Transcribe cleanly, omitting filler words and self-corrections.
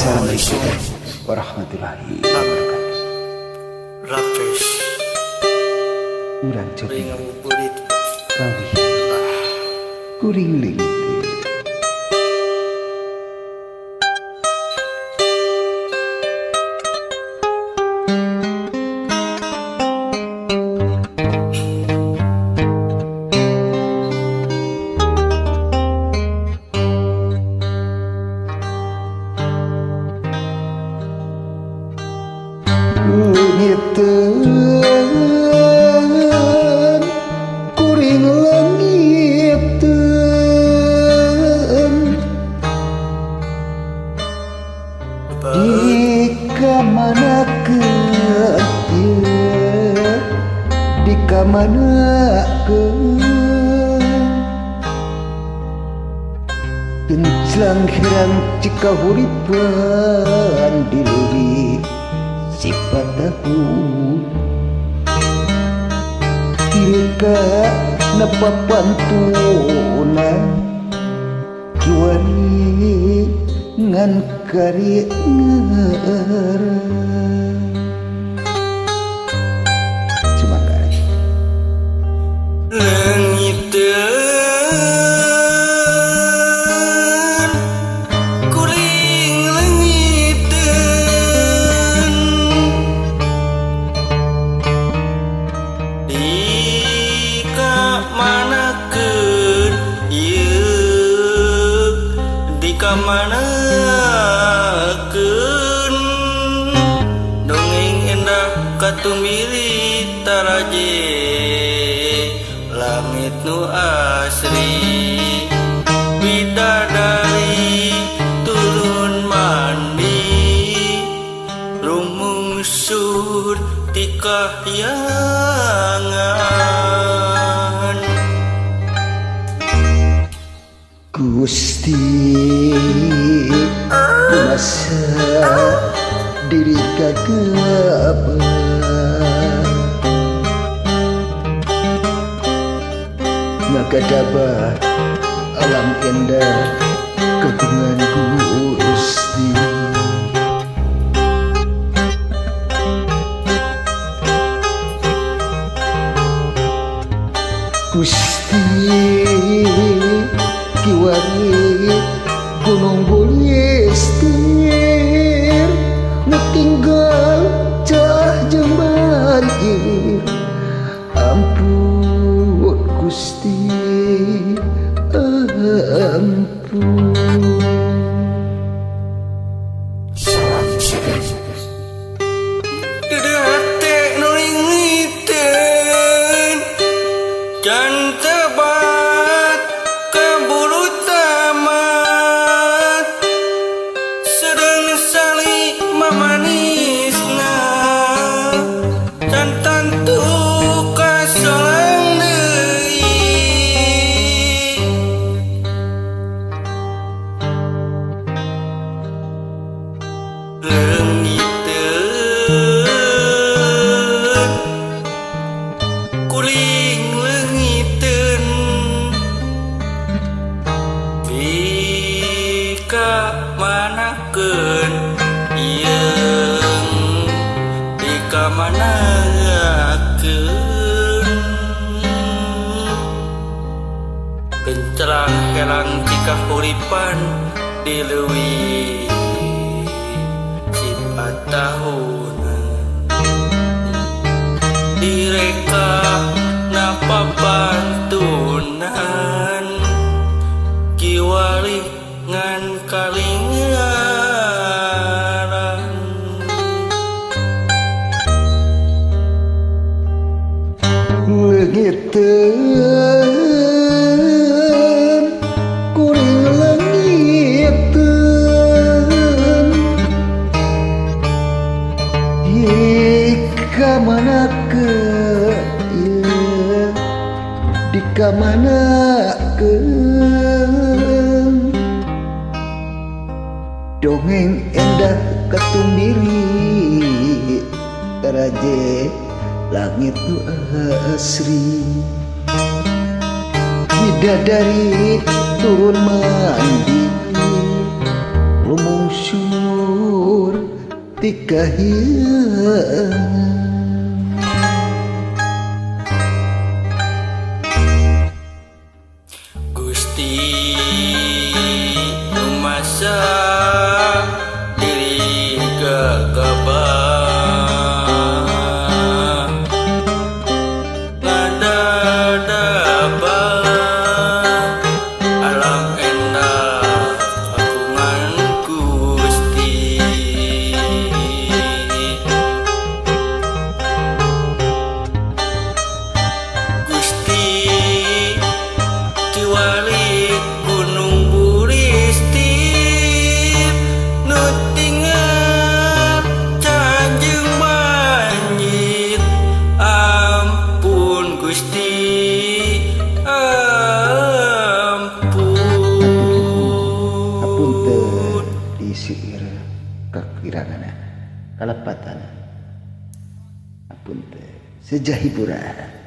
Assalamualaikum warahmatullahi wabarakatuh. Raffes urang cobi kawih kuring leungit. Leungiteun kuring leungiteun di kamanakeun ieu di kamanakeun genclang herang cikahuripan di leuwih sifat tahun direka nepapantunan kiwari ngan kari ngeureuh. Cuma kari leungiteun kuring leungiteun di kamanakeun ieu di kamanakeun dongeng endah katumiri taraje langit nu asri bidadari turun mandi rumungsur ti kahyangan. Gusti masa diri kagabah ngagadabah alam endah kagungan Gusti. Gusti kiwari gunung bulistir nu tinggal cah jeung banjir. Ampun Gusti, ampun. Hate nu leungiteun can tebat kaburu tamat sedeng sali mamanisna can tantu kasolang deui. Leungiteun kuring leungiteun di kamanakeun ieung di kamanakeun gencelang herang cikahuripan di leuwih sifat tahunan direka napapantunan kiwari ngan kalingaran. Leungiteun kuring leungiteun di kamanakeun ieu di kamanakeun dongeng endah katumbiri taraje langit nu asri bidadari turun mandi lumungsur ti kahyangan. Gusti masa diri gegabah ngadadaba alam endah kagungan Gusti. Gusti Diwali Gunung Buristif nu tinggal canjeng banjir. Ampun Gusti, ampun. Hapunten diseueur kakiranganna kalepatan. Hapunten sejah hiburan.